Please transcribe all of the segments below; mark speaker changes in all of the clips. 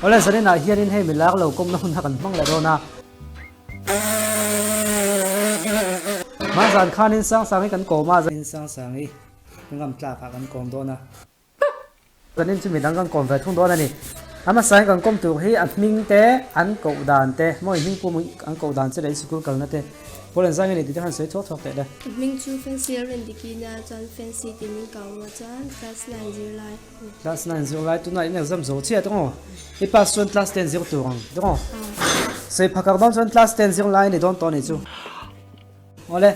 Speaker 1: Awle zanin ah hianin hei milar lo kawmna hun kha kan hmang leh dawn a. Hmanzan khanin Sangsangi kan kawm a. Sangsangi ngam tlak ah kan kawm dawn a. Zanin chu midang kan kawm ve thung dawn a ni. A hmasa hi kan kawm tur hi a hming te, an koh dan te, maw hming pum an koh dan che leh sikul kalna te pawl an zai nge ni tih te khan sawi thuak thuak teh le.
Speaker 2: A hming chu Fancy a rin dik in a chuan Fancy tih min kau a chuan class nine zirlai a ni.
Speaker 1: Class nine zirlai tunah in exam zo chiah tawng aw. I pass chuan class ten zir tur ang tawng aw. Sawi phakar dawn chuan class ten zirlai a ni dawn tawh a ni chu. Awle,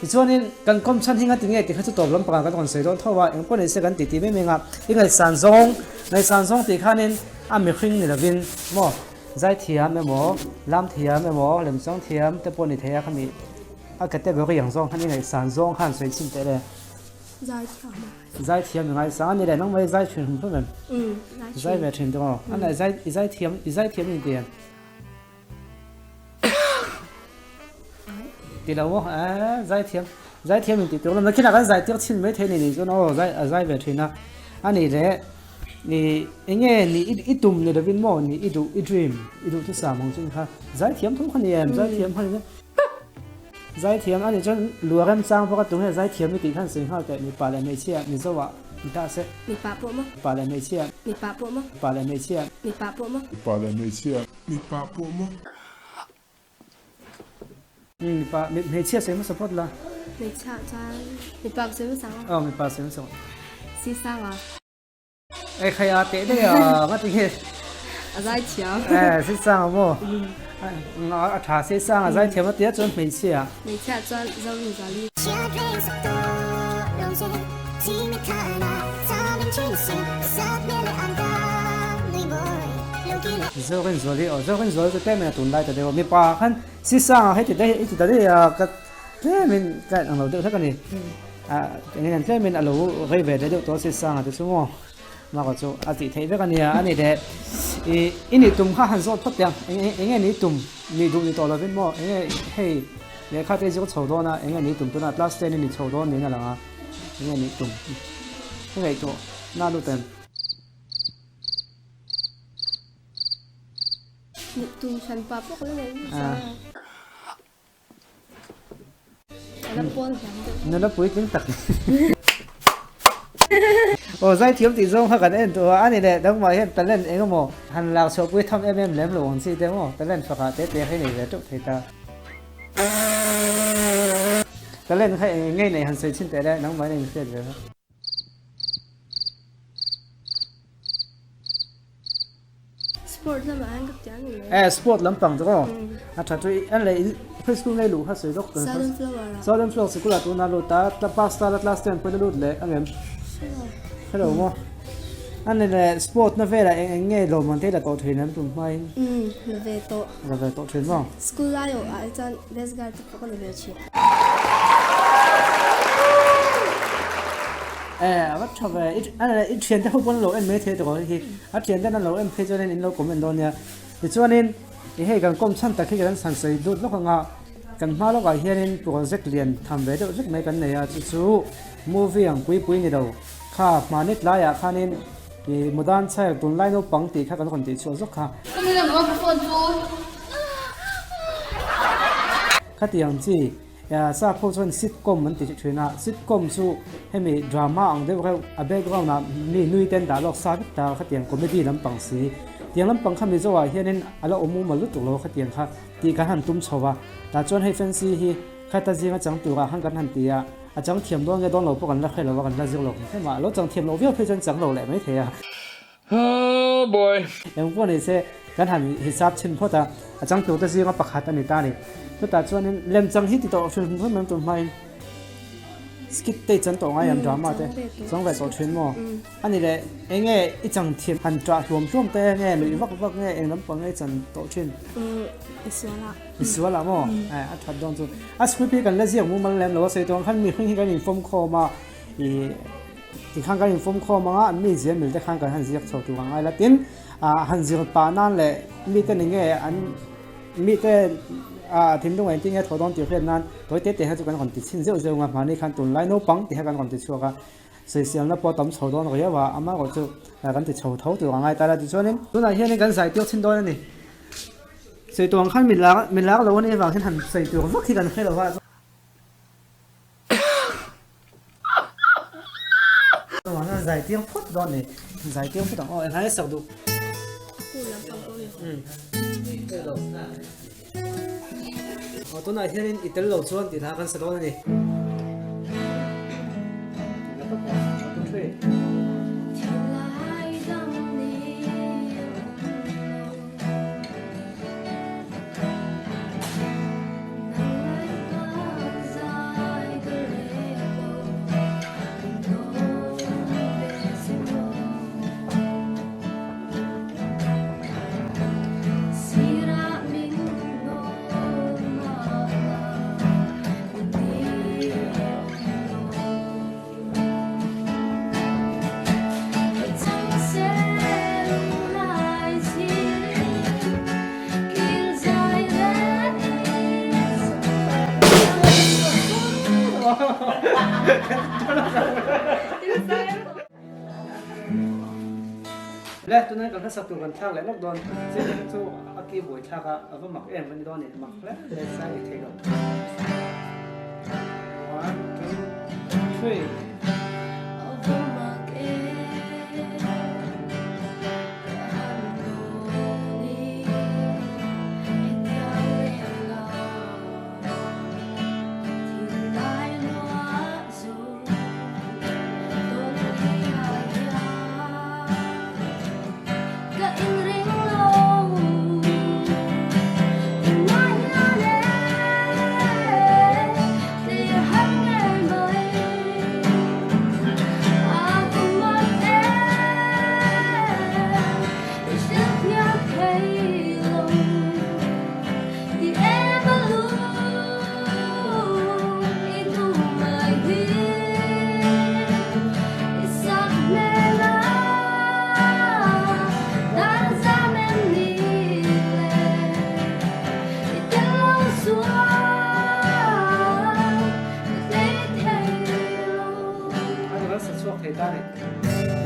Speaker 1: tichuanin kan kawm chhan hi ngati nge tih kha chu tawp lampangah kan rawn sawi dawn tho a, engpawh ni se kan titi mai mai ang a, i ngaihsan zawng, ngaihsan zawng tih khanin a mihring ni lovin maw zaithiam emaw, lam thiam emaw, lemchang thiam te pawh ni thei a khami a category ang zawng khan i ngaihsan zawng khan sawi chhin teh le.
Speaker 2: Zaithiam a.
Speaker 1: Zaithiam i ngaihsang a ni le, nangmah i zai thin hrim hrim em?
Speaker 2: Umm, zai thin.
Speaker 1: Zai ve thin tawh aw, a nai zai, i zaithiam, i zaithiam i ni ti em? Ti lo maw eh zaithiam zaithiam in tih tur lam nakhinah kan zai tir chhin mai thei ni nih chuan aw zai a zai ve thin a a nih leh ih eng nge ni i tum ni lovin maw ni i duh i dream i duh thusam ang chu kha zaithiam tho kha ni em zaithiam kha ni em zaithiam a nih chuan lua remchang bawk a tunge zaithiam i tih khan sawi nghal teh mipa leh hmeichhia Mizo ah ni ta se
Speaker 2: mipa pawh maw
Speaker 1: mipa leh hmeichhia
Speaker 2: mipa pawh maw
Speaker 1: mipa leh hmeichhia
Speaker 2: mipa pawh maw
Speaker 3: mipa leh hmeichhia Mipa pawh maw?
Speaker 1: Mipa, hmeichhia sawi hmasa phawt la.
Speaker 2: Hmeichhia chuan mipa ka sawi hmasa ang.
Speaker 1: Aw, mipa sawi hmasa ang.
Speaker 2: Si sang a.
Speaker 1: E khai a teh daih a, nga ti nge?
Speaker 2: A zai thiam.
Speaker 1: E, si sang a maw? A tha si sang a zai thiam a tia chuan hmeichhia.
Speaker 2: Hmeichhia chuan Zorin Zali.
Speaker 1: Zorin Zuali aw Zorin Zuali chu tlem in a tunlai ta deuh a mipa khan Sisanga hei ti daih i ti ta daih a ka tlem in ka ang lo deuh hlek a ni ah eng nge tlem in a lo rei ve leh deuh tawh a Sisanga te chu maw mah chu a tih theih vek a nia a ni leh ih i nih tum kha han zawt phawt teh ang eng nge ni tum Nih duh ni tawh lovin maw enge hei lehkha te zir chho dawn a enge nih tum tunah class ten i ni chho dawn niin a lang a enge nih tum ka ngaihtuah na lut em.
Speaker 2: Nih tum hran pa pawh ka la nei nasa a. Ka la pawn hiam deuh.
Speaker 1: Nula puitling tak Aw zaithiam tih zawng kha kan en tawh a, ani leh dangmah hian talent eng emaw han lak chhuah pui tham em em lem lo ang chi te maw talent fakah te te hi nei ve teuh thei ta. Talent kha eng eng ngei nei han sawi chhin teh le nangmah in a inhriat ve kha.
Speaker 2: Sport lamah hian ka tiang ni mai.
Speaker 1: Eh sport lampang chu aw. A tha chu an leh high school ngei luh kha sawi lawk tur.
Speaker 2: Southern Flower ah.
Speaker 1: Southern Flower sikul ah tuna lut a ta pass ta la class ten pawhin a lut leh angem.
Speaker 2: Hrelo.
Speaker 1: Hrelo maw. An leh leh sport na velah eng eng nge lawmman te la tawh thin em tum hmain.
Speaker 2: Umm la ve tawh.
Speaker 1: La ve tawh thin maw.
Speaker 2: School lai awh ah chuan best guard te pawh ka la ve thin.
Speaker 1: Eh a va tha ve i i thian te ho pawn an lo en mai thei tawh hi a thian ten an lo en phei chuan in lo comment dawn nia tichuanin i hei kan kawm chhan tak hi kan san sawi dut lawk anga kan hma lawkah hianin project lian tham ve deuh vek mai kan nei a chu chu movie ang pui pui ni lo kha hmani tlaiah khanin i modern child tunlai naupang tih kha kan rawn tih chhuah zawk kha. Khatiang chi Sap ho chuan sitcom an ti thin a, sitcom chu hemi drama ang deuh reuh a background ah mi nui te an dah lawk sa vek ta khatiang comedy lampang si. Tiang lampang kha Mizo ah hianin a la awm uma lutuk lo khatiang kha tih kan han tum chho a, tah chuan hei fancy hi khata zinga chang turah khan kan han ti a, a chang thiam dawn nge dawn lo pawh kan la hre lo a, kan la zir lo kum hlem a, a lo chang thiam loh viau phei chuan chang lo leh mai thei a.
Speaker 4: Oh boy!
Speaker 1: Eng pawh ni se, kan han hisap chhin phawt a, a changtute zinga pakhat a ni ta a ni. Chutah chuanin lemchang hi ti tawh hrim hrim em tur hmain skit te i chan tawh ngai em drama te chang ve tawh thin maw? A ni leh, eng nge i chang thiam han ṭah hluam hluam te nge nuih vak vak nge eng lampang nge i chan tawh thin?
Speaker 2: I sual ah.
Speaker 1: I sual ah maw? A ṭhat dawn chu. A script hi kan la ziak mumal lem lo a, sawi tawh ang khan mihring hi kan infawm khawm a, ih. Tikhan kan infawm khawm ang a, mi zir mil te khan kan han ziak chho tur ang ai la tin ah han zir pah nan leh mite ni nge an mite ah thinlung engtin nge thaw dawn tih hriat nan tawi te te kha chu kan rawn ti chhin zeuh zeuh ang a, mahni khan tunlai naupang tih kha kan rawn ti chhuak a. Sawiselna pawh tam chho dawn riau a, amah erawh chu kan ti chho tho tur a ngai ta la tichuanin tunah hianin kan zai tir chhin dawn a ni. Sawi tur ang khan mi lar mi lar lo a nih avang hian han sawi tur vak hi kan hre lo va. Chuvangin zai tir phawt dawn a ni, zai tir phawt ang aw engah nge sak duh. Aw tunah hianin i tel lo chuan tih hla kan sa dawn a ni. Le tunai kan hmasak tur kan thlak leh lawk dawn chian chu a ki buai thlak a a va mak em a ni dawn e mak hle hle sai i thei lo one two three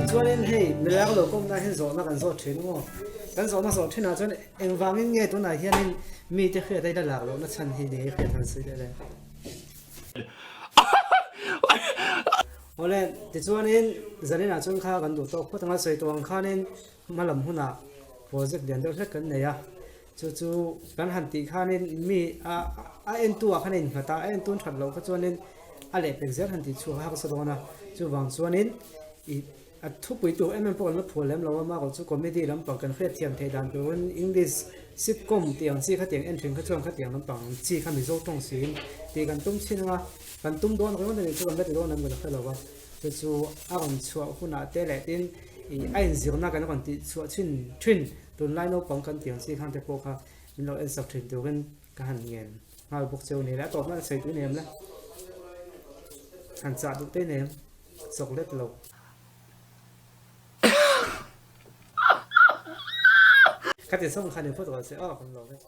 Speaker 1: Tichuanin hei Milar lo kawmna hian zawhna kan zawt thin maw? Kan zawhna zawh thinah chuan Engvangin nge tunah hianin mite hriat a ila lak lohna chhan hi ni hriat han sawi leh le. Awle, tichuanin zaninah chuan kha kan duh tawk phawt anga sawi tawh ang khanin hma lam hunah project lian deuh hlek kan nei a, chu chu kan han tih khanin mi a a entu ah khan a innghat a, a entun that loh kha chuanin a lehpek zel han tih chhuah a harsa dawn a, chuvang chuanin ih A thupui tur em em pawh kan la phuah lem lo a, mahrawh chu comedy lampang kan hriatthiam theih dan turin English sitcom tih ang chi khatiang en thin kha chuan khatiang lampang ang chi kha Mizo tawng siin tih kan tum chin anga kan tum dawn ringawt a nih chu kan la ti dawn em kan la hre lo va, chu chu a rawn chhuah hunah te leh tin ih a inzirna kan rawn tih chhuah chin thin tunlai naupang kan tih ang chi khang te pawh kha min lo ensak thin turin ka han ngen nghal bawk cheu ni le a tawpna sawi tui nem le han chah duh te nem chocolate lo. Ka ti sawm kha ni phawt rawh se aw kan lo vek.